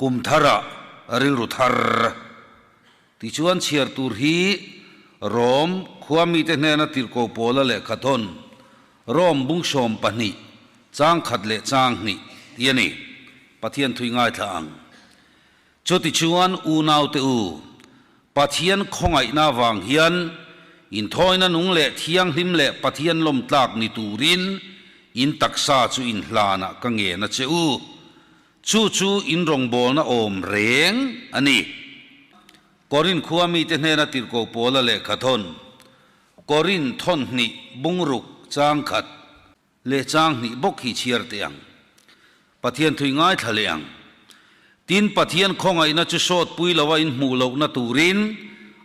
Kum tharah rilru thar. Tichuan chhiar tur hi Rom khua mite hnena tirhko pawla lehkha thawn, Rom bung 12, chang khat leh chang hnih tih a ni. Pathian thui ngaithla ang. Chutichuan unaute u, Pathian khawngaihna avang hian inthawina nung leh thianghlim leh Pathian lawmtlak ni turin in taksa chu inhlanah ka ngen a che u. Chu chu in rawngbawlna awm reng a ni. Korin khua mite hnena tirhkoh Paula lehkha thawn, Korin thawn hnih bungruk chang khat leh chang hnih bawk hi chhiar teh ang. Pathian thui ngaithla leh ang. Tin, Pathian khawngaihna chu sawtpui loa in hmuh lohna turin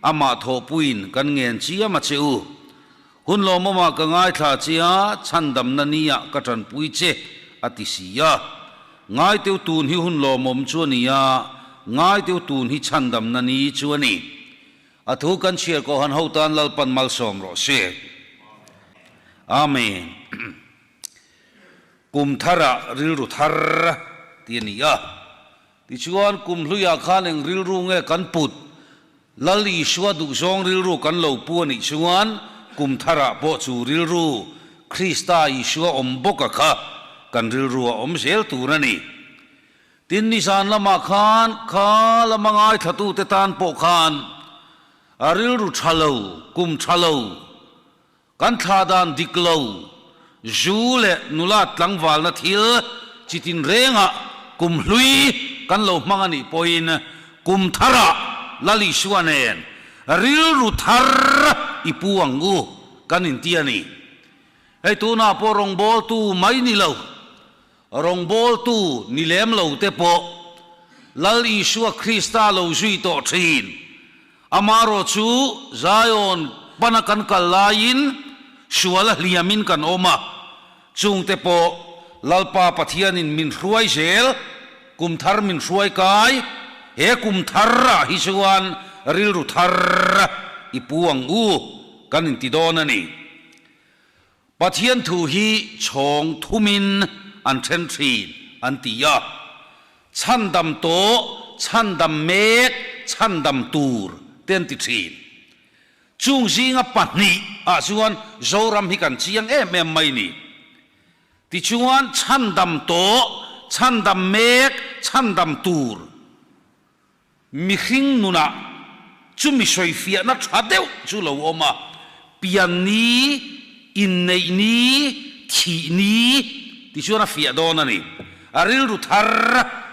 amah thawhpuiin kan ngen chiam a che u. Hun lawmawmah ka ngaithla che a, chhandamna niah ka tanpui che, a ti si a. Ngaiteu tun hi hun lawmawm chu a ni a, ngaiteu tun hi chhandamna ni chu a ni. A thu kan chhiar kawh han ho tan Lalpan malsawm rawh se. Amen. Kum tharah rilru thar ti a ni a. Tichuan, kum hluiah khan eng rilru nge kan put? Lal Isua duhzawng rilru kan lo pu a nih chuan kum tharah pawh chu rilru Krista Isua awm bawka kha kan rilru a awm zel tur a ni. Tin, nizan lamah khan kha lama ngaithlatute tan pawh khan a rilru tha lo, kum tha lo, Kan thla dan dik lo, zu leh nula tlangvalna thil chi tinrengah kum hlui kan lo hmang a nih pawhin kum tharah Lal Isua nen rilru thar i pu ang u kan inti a ni. Hei tunah pawh rawngbawltu mai ni lo, rawngbawltu ni lem lo te pawh Lal Isua Krista lo zui tawh thin. Amaherawh chu Zion pana kan kal laiin sual a hliamin kan awm a, chungte pawh Lalpa Pathianin min hruai zel, kum thar min hruai kai, he kum tharah hi chuan rilru thar i pu ang u kan inti dawn a ni. Pathian thu hi chhawng thumin an then thin an ti a, chhandam tawh, chhandam mek, chhandam tur te an ti thin. Chung zinga pahnih ah chuan Zoram hi kan chiang em em mai ni. Tichuan chhandam tawh, chhandam mek, chhandam tur. Mihring nunah chumi sawifiahna tha deuh chu lo awm a, pian ni, inneih ni, thih ni ti chuan a fiah dawn a ni. A rilru thar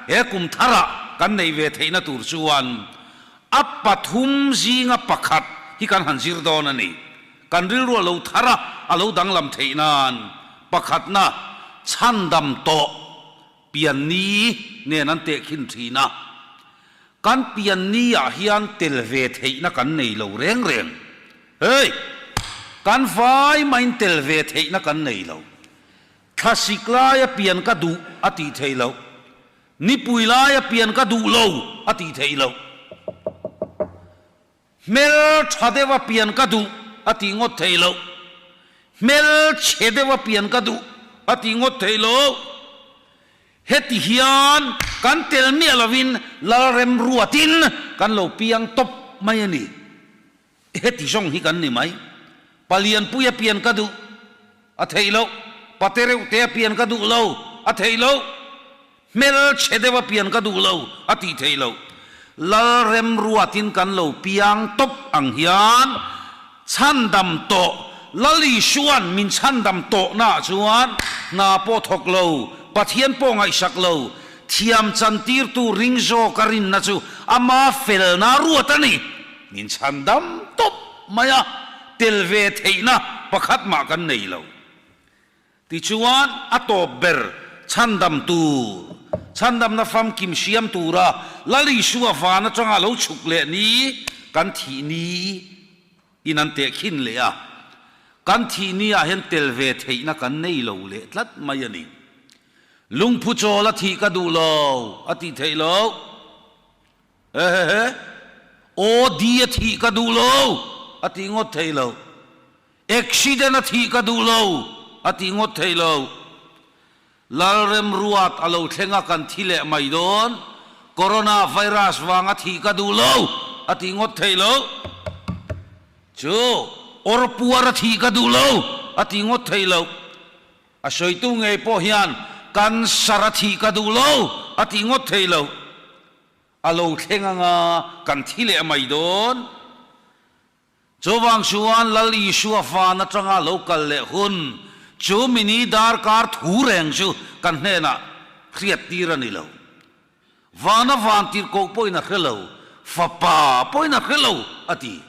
he kum tharah kan neih ve theihna tur chuan a pathum zinga pakhat hi kan han zir dawn a ni. Kan rilru a lo thar a, a lo danglam theih nan pakhatna chhandam tawh Pianni nen an tehkhin thin a, kan pianni ah hian tel ve theihna kan nei lo reng reng. Hei! Kan vai maiin tel ve theihna kan nei lo. Thlasik laia pian ka duh a tih theih loh. Nipui laia pian ka duh lo a tih theih loh. Hmel tha deuha pian ka duh a tih ngawt theih loh. Hmel chhe deuha pian ka duh a tih ngawt theih loh. Heti hian kan tel miah lovin Lalremruatin kan lo piang tawp mai a ni. Heti zawng hi kan ni mai. Palianpuia pian ka duh a theih loh. Patereuhtea pian ka duh lo a theih loh. Hmel chhe deuha pian ka duh lo a tih theih loh. Lalremruatin kan lo piang tawp ang hian chhandam tawh, Lal Isua'n min chhandam tawhnaah chuan hna pawh thawk lo, Pathian pawh ngaihsak lo, thiam chantirtu ring zawka rinna chu ama felna ruat a ni. Min chhandam tawp mai a, tel ve theihna pakhat mah kan nei lo. Tichuan, a tawp ber chhandam tur, chhandamna famkim siam tura Lal Isua van atanga lo chhuk leh ni kan thih ni in an tehkhin leh a, kan thih ni ah hian tel ve theihna kan nei lo leh tlat mai a ni. Lungphu chawl a thih ka duh lo a tih theih loh. Hehehe, aw di a thih ka duh lo a tih ngawt theih loh. Accident a thih ka duh lo a tih ngawt theih lo. Lalremruat a lo thleng a kan thi leh mai dawn. Corona virus vanga thih ka duh lo a tih ngawt theih loh. Chu awr puar a thih ka duh lo a tih ngawt theih loh. A sawitu ngei pawh hian cancer a thih ka duh lo a tih ngawt theih loh. A lo thleng anga kan thi leh mai dawn. Chuvang chuan Lal Isua van atanga lo kal leh hun chu mini darkar thu reng chu kan hnenah hriat tir a ni lo. Vana van tirhkoh pawhin a hre lo, Fapa pawhin a hre lo a ti.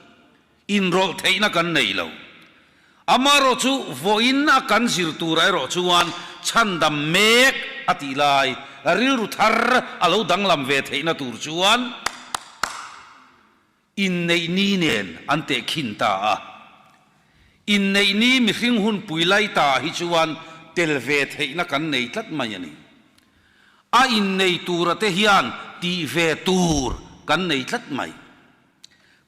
Inrawlh theihna kan nei lo. Amaherawh chu vawiin a kan zir turah erawh chuan chhandam mek a tih lai rilru thar a lo danglam ve theihna tur chuan, Inneih ni nen an tehkhin ta a. Inneih ni mihring hunpui lai ta hi chuan tel ve theihna kan nei tlat mai a ni. A innei tura te hian tih ve tur kan nei tlat mai.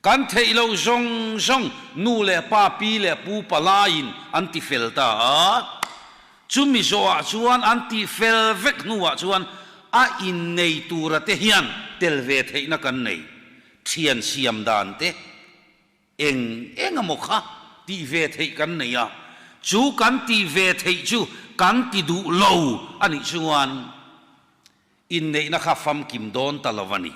Kan theih loh zawng zawng nu leh pa, pi leh pu palaiin an ti fel ta a. Chumi zawhah chuan an tih fel vek hnuah chuan a innei tura te hian tel ve theihna kan nei. Thian siam dan te eng eng emaw kha tih ve theih kan nei a, chu kan tih ve theih chu kan ti duh lo a nih chuan inneihna kha famkim dawn ta lo a ni.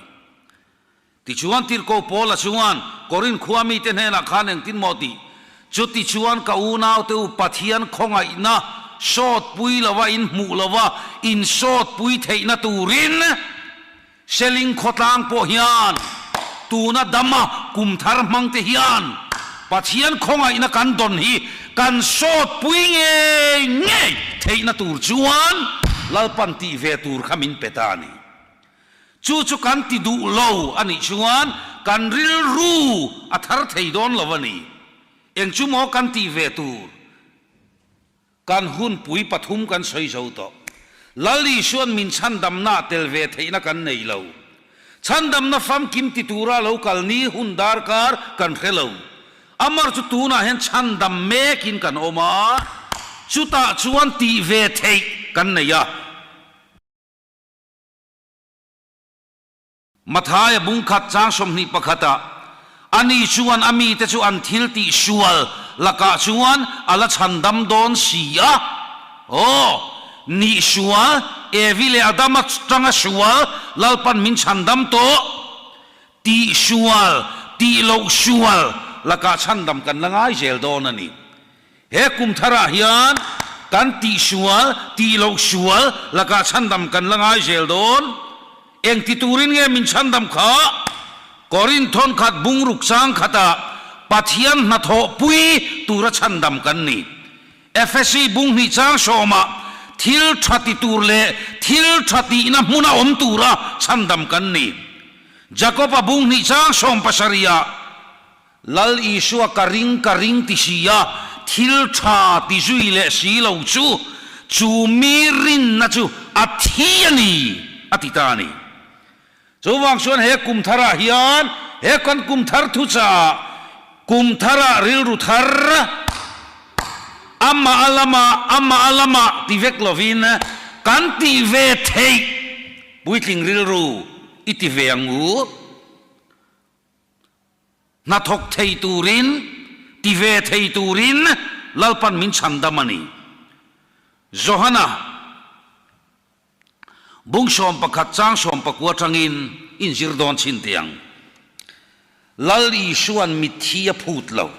Tichuan Tirhkoh Paula chuan Korinth khua mite hnenah khan engtin maw tih? Chutichuan ka unaute u Pathian khawngaihna sawtpui lova in hmuh lova in sawtpui theihna turin Seling khawtlang pawh hian tuna dama kum thar hmangte hian Pathian khawngaihna kan dawn hi kan sawtpui ngei ngei theihna tur chuan Lalpan tih ve tur kha min pe ta a ni. Chu chu kan ti duh lo a nih chuan kan rilru a thar thei dawn lo a ni. Eng chu maw kan tih ve tur? Kan hunpui pathum kan sawi zo tawh. Lal Isua'n min chhandamna tel ve theihna kan nei lo. Chhandamna famkim ti tura lo kal ni hun darkar kan hre lo. Amar chu tunah hian chhandam mekin kan awm a, chutah chuan tih ve theih kan nei a. Mathaia bungkhat chang 21 ah, Ani chuan a mite chu an thil tih sual lakah chuan a la chhandam dawn si a. Aw, nih sual, Evi leh Adama tanga sual Lalpan min chhandam tawh. Tih sual, tih loh sual lakah chhandam kan la ngai zel dawn a ni. He kum tharah hian kan tihsual, tih loh sual lakah chhandam kan la ngai zel dawn. Eng ti turin nge min chhandam kha? Korinth thawnkhat bungruk chang khatah Pathian hnathawhpui tura chhandam kan ni. Efesi bung hnih chang sawmah thil tha ti tur leh thil tha tihna hmuna awm tura chhandam kan ni. Jakob-a bung hnih chang 70ah Lal Isua ka ring ka ring ti si a, thil tha ti zui leh si lo chu, chu mi rinna chu a thi a ni, a ti ta a ni. Chuvang chuan he kum tharah hian, he kan kum thar thuchah, kum tharah rilru thar, amah a lamah, amah a lamah ti vek lovin kan tih ve theih puitling rilru i ti ve ang u. Hnathawk thei turin, ti ve thei turin Lalpan min chhandam a ni. Johana bung 11 chang 19 atangin inzir dawn chhin teh ang. Lal Isua'n mitthi a phut lo.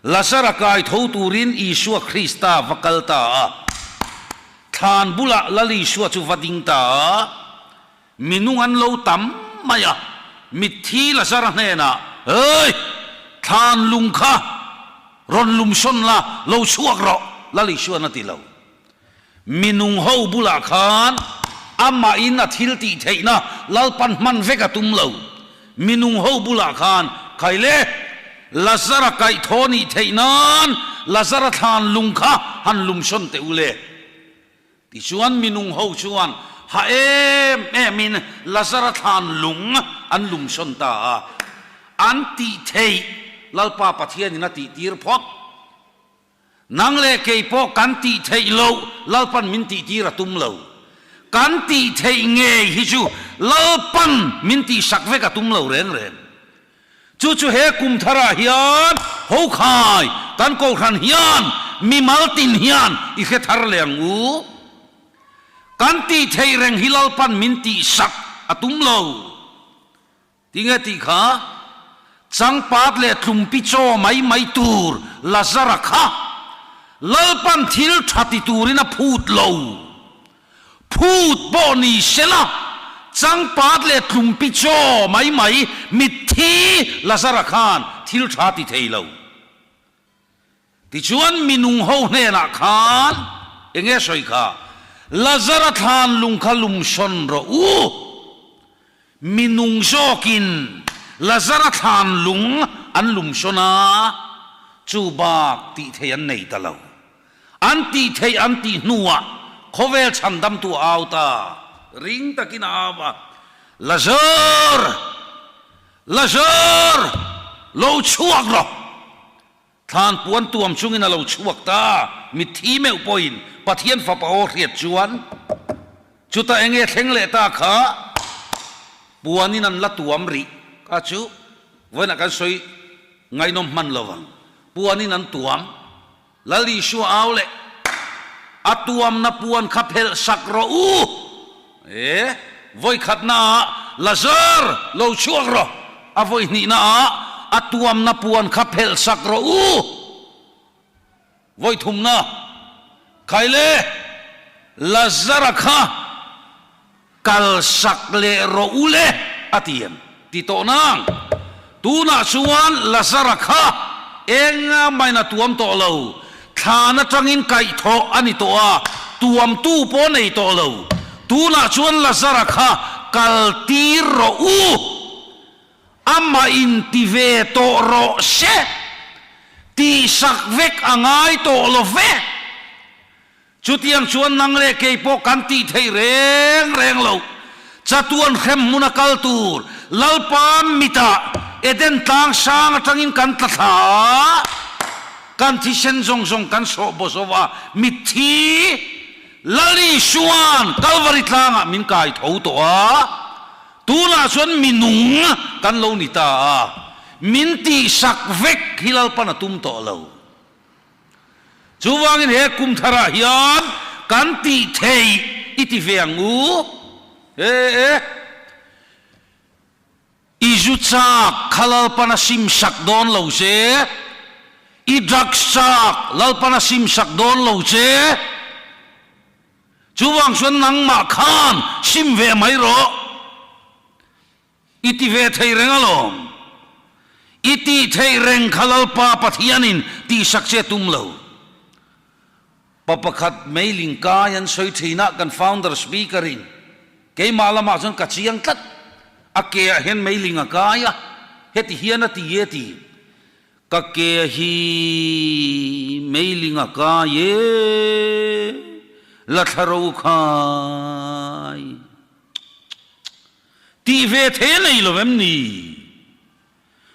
Lazara kai tho turin Isua Krista va kal ta a. Thlan bulah Lal Isua chu va ding ta a. Mi nung an lo tam mai a, mitthi Lazara hnenah, Hey! Thlan lung kha rawn lum sawn la, lo chhuak rawh, Lal Isuan a ti lo. Mi nung ho bulah khan amahin a thil tih theihna Lalpan hman vek a tum lo. Mi nung ho bulah khan, Khaile, Lazara kaih thaw nih theih nan Lazara thlan lung kha han lum sawn teh u le. Tichuan minung ho chuan ha em emin Lazara thlan lung an lumsawn ta a, an tih theih Lalpa Pathianin a tihtir phawt. Nang leh kei pawh kan tih theih loh Lalpan min tihtir a tum lo. Kan tih theih ngei hi chu Lalpan min tihsak vek a tum lo reng reng. Chu chu he kum tharah hian Hokhai kan Kohhran hian mimal tin hian i hre thar leh ang u. Kan tih theih reng hi Lalpan min tihsak a tum lo. Tinge tih kha? Changpat leh tlumpi chaw mai mai tur Lazara kha Lalpan thil tha ti turin a phut lo. Phut pawh ni sela, changpat leh tlumpi chaw mai mai mitthi Lazara khan thil tha ti thei lo. Tichuan minung ho hnenah khan enge sawi kha, Lazara thlan lung kha lumsawn rawh u. Minung zawkin Lazara thlan lung an lumsawn a, chu bak tih theih an nei ta lo. An tih theih an tih hnuah khawvel chhandamtu a au ta, ring takin a au a, Lazar! Lazar! Lo chhuak rawh! Thlan puan tuam chungin a lo chhuak ta, mitthi meuh pawhin Pathian Fapa aw hriat chuan chutah enge thleng leh ta kha puanin an la tuam rih kha chu vawiinah kan sawi ngaihnawm hman lo vang. Puanin an tuam. Lal Isua au leh a tuamna puan kha phelh sak rawh u. E, vawi khatnaah Lazar lo chhuak rawh, a vawi hnihnaah a tuamna puan kha phelh sak rawh u. Vawi thumna, Khai le, Lazara kha Kal sak leh rawh u le, a ti em? Ti tawh nang. Tunah chuan Lazara kha eng main a tuam tawh lo. Thlan atangin kaihthawh a ni tawh a, tuamtu pawh nei tawh lo. Tunah chuan Lazara kha kal tir rawh u. Amah in ti ve tawh rawh se. Tihsak vek a ngai tawh lo ve. Chutiang chuan nang leh kei pawh kan tih theih reng reng lo. Chatuan hrem hmun a kal tur Lalpa mitah Eden tlang sang atangin kan tla thla a, kan thisen zawng zawng kan sawh baw zo a, mitthi Lal Isua'n Kalvari tlangah min kai tho tawh a, tunah chuan mi nung kan lo ni ta a, min tihsak vek hi Lalpan a tum tawh lo. Chuvangin he kum tharah hian kan tih theih i ti ve ang u. E e. I zu chak kha Lalpan a simsak dawn lo che. I drugs chak Lalpan a simsak dawn lo che. Chuvang chuan nangmah khan sim ve mai rawh. I ti ve thei reng alawm. I tih theih reng kha Lalpa Pathianin tihsak che tum lo. Pa pakhat mailing kai an sawi thinah kan founder speaker in keimah lamah chuan ka chiang tlat. A ke ah hian mailing a kai a, heti hian a ti e ti. Ka ke hi mailing a kai e, la thla ro khai. Tih ve thei a nei lo em ni?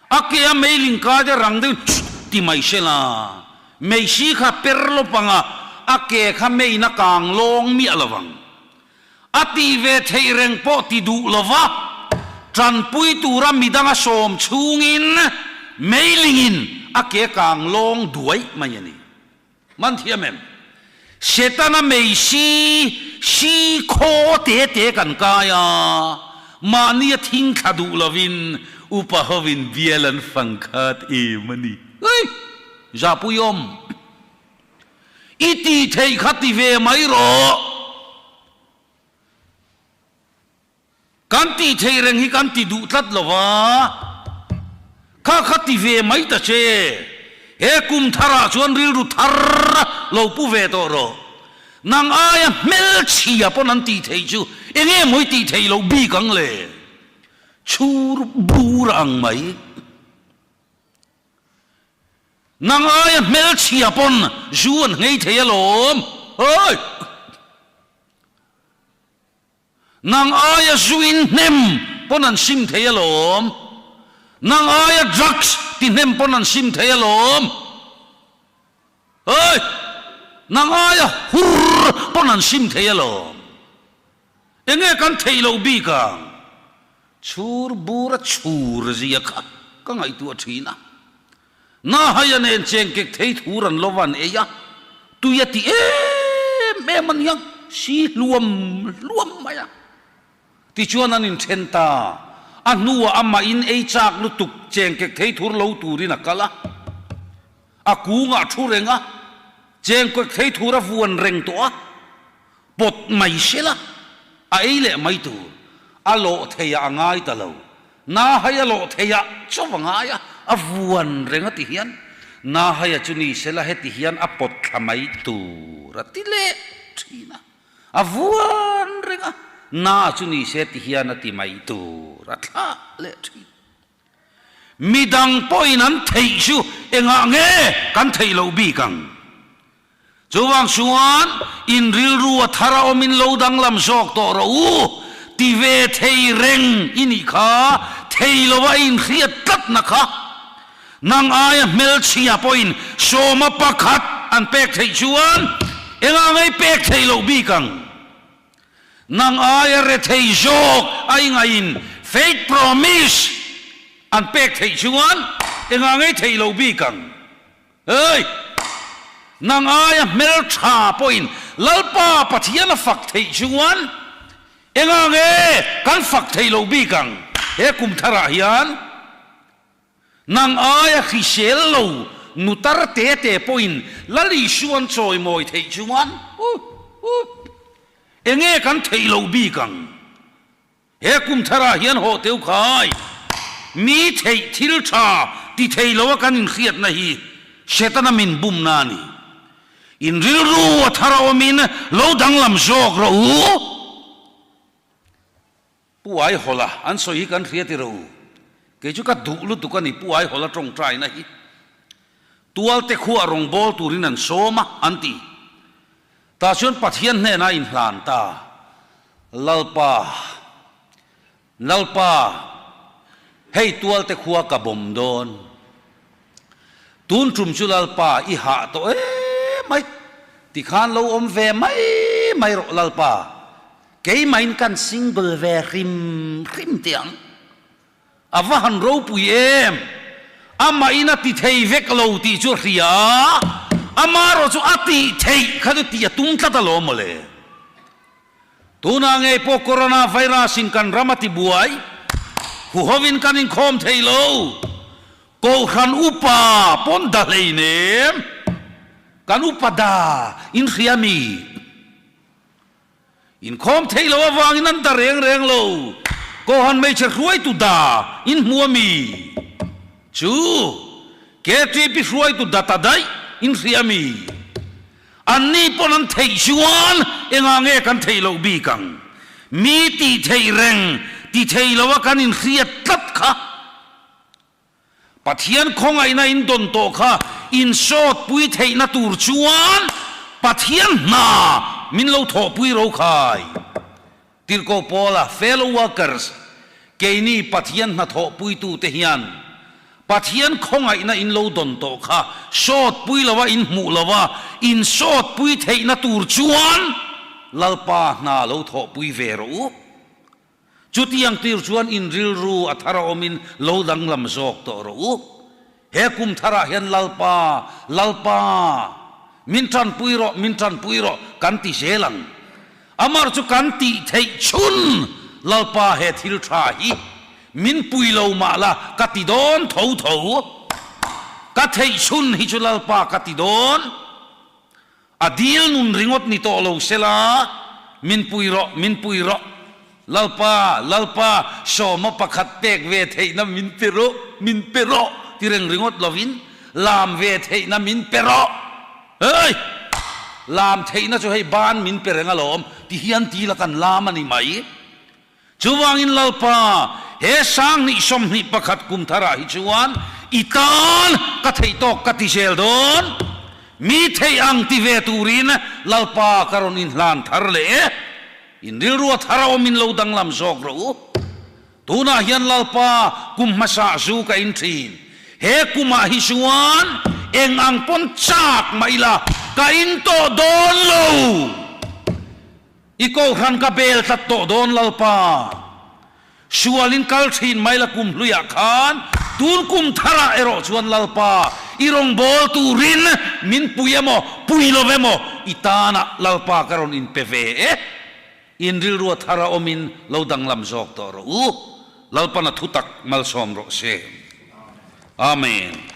A ke a meiling kai te rang deuhin chhut ti mai se la, meisi kha per lawp ang a, a ke kha meiin a kang lawng miah lo vang. A tih ve theih reng pawh ti duh lo va, tanpui tura midang a sawm chhungin meilingin a ke kang lawng duai mai a ni. Man thiam em? Setana mei si, si khaw te te kan kai a, mahni a thing thla duh lovin upa hovin bial an fang khat em a ni. Ui! Zahpuiawm! I tih theih kha ti ve mai rawh. Kan tih theih reng hi kan ti duh tlat lo va, kha kha ti ve mai ta che. He kum tharah chuan rilru thar lo pu ve tawh rawh. Nang aia hmelchhia pawn an tih theih chu eng nge maw i tih theih loh bik ang le? Chhur bur ang mai. Nang aia hmelchhia pawn zu an nghei thei alawm. Hoi! Nang aia zuin hnem pawn an sim thei alawm. Nang aia drugs ti hnem pawn an sim thei alawm. Hei! Nang aia hur pawn an sim thei alawm. Enge kan theih loh bik ang? Chhur bur a chhur zia kha ka ngaihtuah thin a. Nahaia nen chengkek thei thur an lo van ei a, tui a ti em em a nia, si hluam hluam mai a. Tichuan an inthen ta, a hnuah amah in ei chak lutuk chengkek thei thur lo turin a kal a, a kungah thu reng a, chengkek thei thur a vuan reng tawh a. Pawt mai sela, a ei leh mai tur. A lawh theiah a ngai ta lo. Nahai a lawh theiah chauh a ngai a, a vuan reng a ti hian Nahaia chu ni sela heti hian a pawt thla mai tur a ti leh thin a, a vuan reng a, Na chu ni se ti hian a ti mai tur a thlah leh thin. Midang pawhin an theih chu engah nge kan theih loh bik ang? Chuvang chuan in rilru a thar a awmin lo danglam zawk tawh rawh u, ti ve thei reng i nih kha, thei lova i inhriat tlatna kha. Nang aia hmelchhia pawhin sawma pakhat an pek theih chuan engah ngei pek theih loh bik ang? Nang aia rethei zawk a i ngaihin faith promise an pek theih chuan engah ngei theih loh bik ang? Hei! Nang aia hmeltha pawhin Lalpa Pathian a fak theih chuan engah nge kan fak theih loh bik ang? He kum tharah hian nang aia hrisel lo nutar te te pawhin Lal Isuan chawimawi theih chuan enge kan theih loh bik ang? He kum tharah hian haw teu khai, mi theih thil tha ti thei lo a kan inhriatna hi Setana min bumna a ni. In rilru a thar a awmin lo danglam zawk rawh u. Pu Aihawla an sawi hi kan hria ti rawh u. Kei chu ka duh lutuk a ni Pu Aihawla tawngtaina hi. Tualte khuah rawngbâwl turin an sawm a, an ti. Tah chuan Pathian hnenah a inhlan ta, Lalpa, Lalpa, hei tualte khua ka bawm dawn. Tun tum chu Lalpa i hah tawh em mai, tikhan lo awm ve mai mai rawh Lalpa, keimahin kan single ve hrim hrim teh ang. A va han ropui em! Amahin a ti thei vek lo tih chu a hria a, amaherawh chu a tih theih kha chu tih a tum tlat alawm mawle. Tunah ngei pawh Corona virus in kan ram a ti buai, huhovin kan inkhawm thei lo, Kohhran upa pawn da hleinem, kan upa da in hria mi? Inkhawm theih loh avangin an da reng reng lo. Kohhan hmeichhe hruaitu da in hmu a mi? Chu KTP hruaitu da ta daih in hria a mi? Anni pawn an theih chuan engah nge kan theih loh bik ang? Mi tih theih reng ti thei loa kan inhriat tlat kha. Pathian khawngaihna in dawn tawh kha insawtpui theihna tur chuan Pathian hna min lo thawhpui ro khai. Tirhkoh Paula, Fellow workers, keini Pathian hna thawhpuitute hian Pathian khawngaihna in lo dawn tawh kha sawtpui lova in hmuh lova insawtpui theihna tur chuan Lalpa hna lo thawhpui ve rawh u. Chutiang tir chuan in rilru a thar a awmin lo danglam zawk tawh rawh u. He kum tharah hian Lalpa, Lalpa, min tanpui rawh, min tanpui rawh kan ti zel ang. Amar chu kan tih theih chhun Lalpa he thil tha hi min pui lo mah la ka ti dawn tho tho. Ka theih chhun hi chu Lalpa ka ti dawn. A dil nun ringawt ni tawh lo sela, min pui rawh, min pui rawh, Lalpa, Lalpa, sawma pakhat pek ve theihna min pe rawh, min pe rawh ti reng ringawt lovin, lam ve theihna min pe rawh, hei, lam theihna chu hei ban min pe reng alawm, ti hian ti la kan lam a ni mai. Chuvangin Lalpa, he 2021 kum tharah hi chuan i tan ka theih tawk ka ti zel dawn. Mi theih ang ti ve turin Lalpa ka rawn inhlan thar leh e. In rilru a thar a awmin lo danglam zawk rawh u. Tunah hian Lalpa kum hmasa zu ka in thin. He kumah hi chuan eng ang pawn chak mah ila ka in tawh dawn lo. I kohhran ka bel tlat tawh dawn Lalpa. Sualin kal thin mai la kum hluiah khan tun kum tharah erawh chuan Lalpa i rawngbâwl turin min pui emaw, pui lo emaw i tânah Lalpa ka rawn inpe ve e. In rilrua thara awmin lo danglam zawk tawh rawh u. Lalpan a thutak malsawm rawh se. Amen.